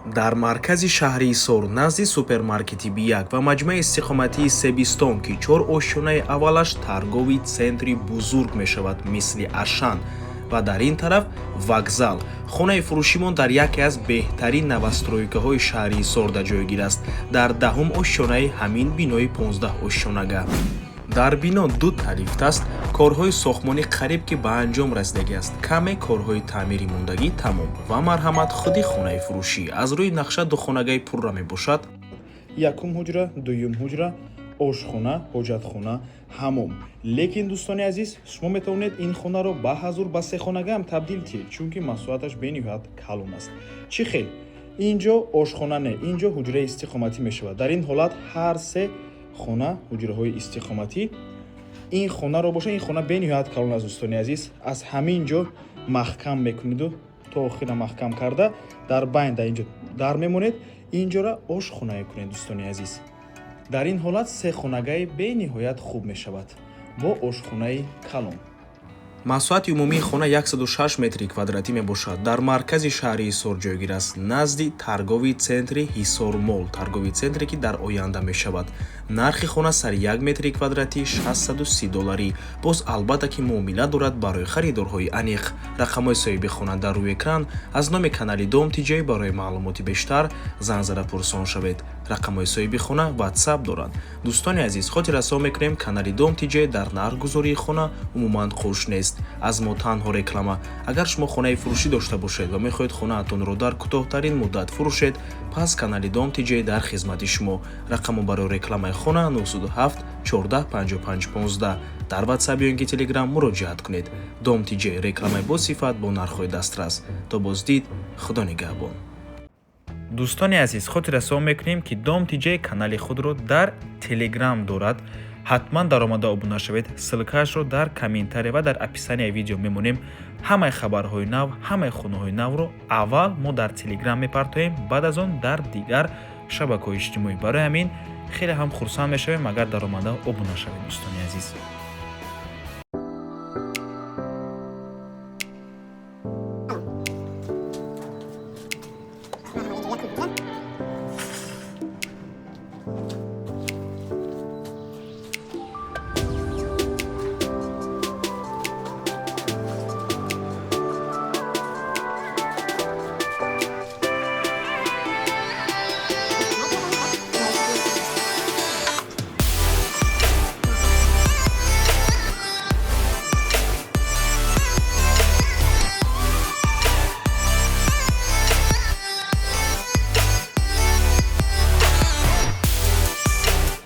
Дар маркази шаҳри Ҳисор, назди супермаркети Бияк ва маҷмӯаи истиқоматии Себистон, ки чор ошёнаи аввалаш торговый центри бузург мешавад, мисли Ашан, ва дар ин тараф вокзал, хонаи фурӯшимон дар яке аз беҳтарин новостройкаҳои шаҳри Ҳисорда ҷойгир аст, дар 10-ум ошёнаи ҳамин бинои 15 ошёнага. Дар бино дута лифт аст. Корҳои сохтмонӣ қариб ки ба анҷом расидагӣ аст, каме корҳои таъмири мондагӣ тамом. Ва марҳамат, худи хонаи фурӯшӣ аз рӯи нақша духонагаи пурра мебошад. Якум ҳуҷра, дуюм ҳуҷра, ошхона, ҳоҷатхона, ҳамом. Лекин, дӯстони азиз, шумо метавонед ин хонаро ба ҳазур ба сехонагаам табдил диҳед, чунки масоҳаташ бениҳоят калон аст. Чӣ хел? Ин ҷо ошхона не, ин ҷо ҳуҷраи истиқоматӣ мешавад. Дар ин ҳолат ҳар се хона ҳуҷраҳои истиқоматӣ. Ин хонаро боша, ин хона бениҳоят калон аст, дӯстони азиз. Аз ҳамин ҷо маҳкам мекунеду то охира маҳкам карда, дар байн дар ин ҷо дар мемонед, ин ҷора ошхона мекунед, дӯстони азиз. Дар ин ҳолат сехонагаи бениҳоят хуб мешавад бо ошхонаи калон. Масоҳати умумии хона 106 метри квадратӣ мебошад. Дар маркази шаҳри Ҳисор ҷойгир аст, назди торговый центри Ҳисор Мол, торговый центре, ки дар оянда мешавад. Нархи хона сари 1 метри квадратӣ 630 долларӣ. Боз, албатта, ки муомила дорад. Барои харидорҳои аниқ рақамҳои соҳиби хона дар рӯи экран. Аз номи канали Дом Тиҷай барои маълумоти бештар занг зада пурсон шавед. Рақамҳои соҳиби хона Ватсап доранд. Дӯстони азиз, хотиррасон мекунем, канали Дом Тиҷай дар нархгузории хона умуман қуш нест. Аз мо танҳо реклама. Агар шумо хонаи фурӯшӣ дошта бошед ва мехоҳед хонаатонро дар кӯтоҳтарин муддат фурӯшед, пас канали Дом Тиҷай дар хизмати шумо. Рақамо барои рекламаи хона 907 14 55 15. Дар Ватсап ё ин ки Телеграм муроҷиат кунед. Дом Тиҷай: рекламаи босифат бо нархҳои дастрас. То боздид, Худо нигаҳбон. Дӯстони азиз, хотиррасон мекунем, ки Дом Тиҷай канали худро дар Телеграм дорад. Ҳатман даромада обуна шавед. Ссылкаашро дар комментария ва дар описанияи видео мемонем. Ҳамаи хабарҳои нав, ҳамаи хонаҳои навро аввал мо дар Телеграм мепартоем, баъд аз он дар дигар шабакаҳои иҷтимоӣ. Барои ҳамин хеле ҳам хурсанд мешавем, агар даромада обуна шавед, дӯстони азиз.